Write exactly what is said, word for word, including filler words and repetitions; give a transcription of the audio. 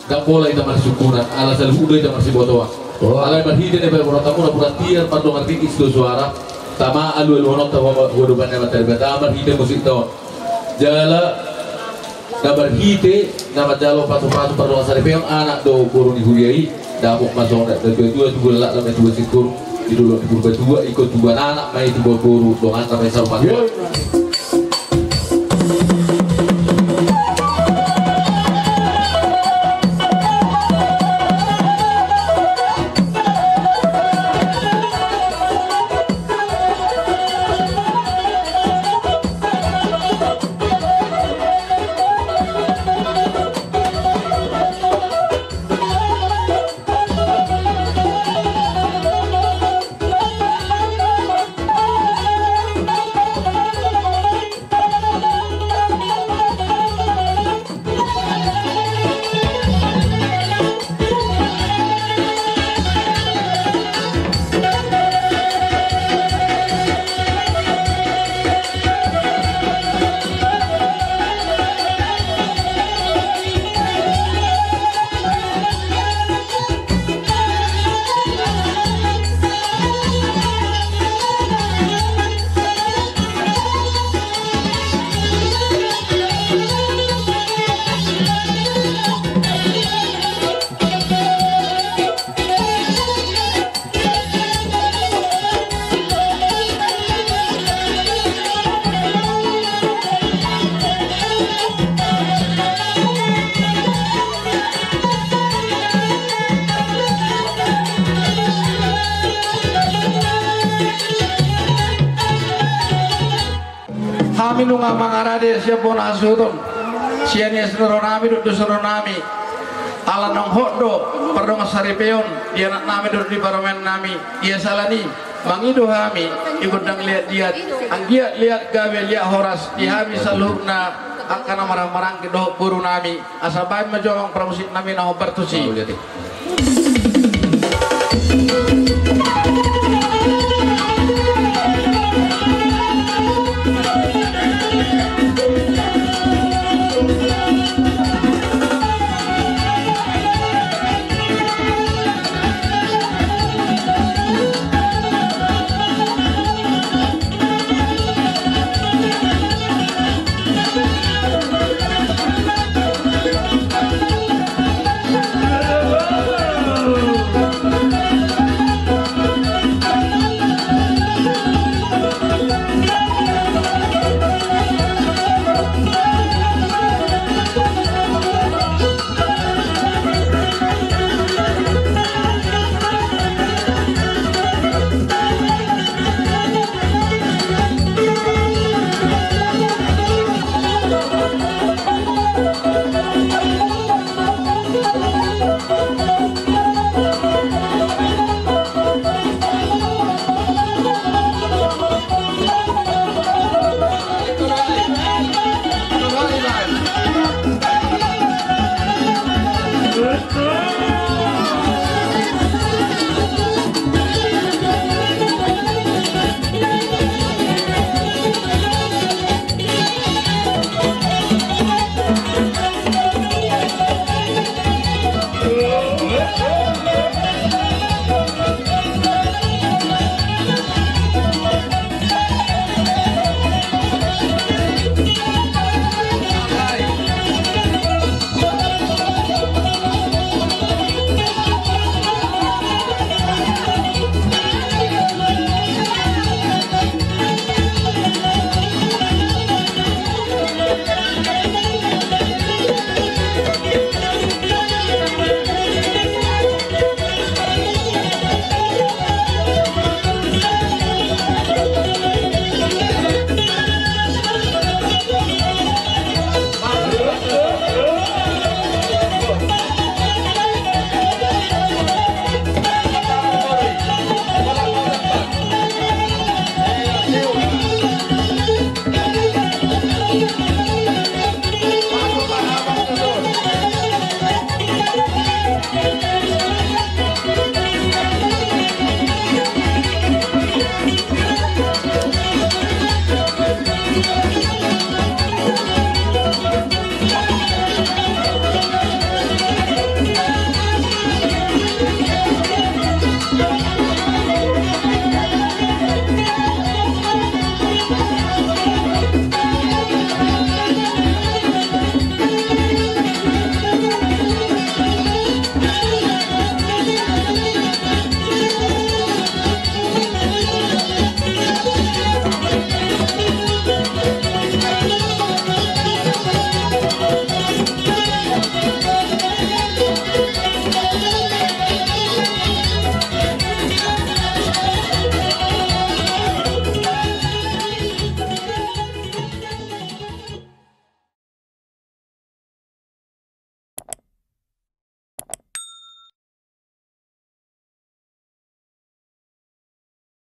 Ndang pola hita marsungkunan, ala saluhut do hita marsibotoan. Alai marhite na pinabotoonmuna, pura tiar mardongan ringkot do suara, tama alualuhononta tu adopan ni Amanta Debata marhite musikta on. Jala na marhite na manjalo patupatu pardongansaripeon anak dohot boru ni huria i, dapot ma songon natuatua, tubu laklak ma tubu singkur, di dolok ni Purbatua, ingkon tubuan anak ma i, tubuan boru, donganna ma i saur matua. Hami nunga mangarade sian bona hasuhuton, sian ias ni rohanami dohot dos ni rohanami. Ala naung hot do pardongansaripeon di anaknami dohot di parumaennami. Ia sala ni i mangido hami di gondang liat-liat, anggiat liat gabe liat horas di hami saluhutna angka na marhahamaranggi dohot borunami. Asa baen ma jo amang parmusiknami na hombar tusi.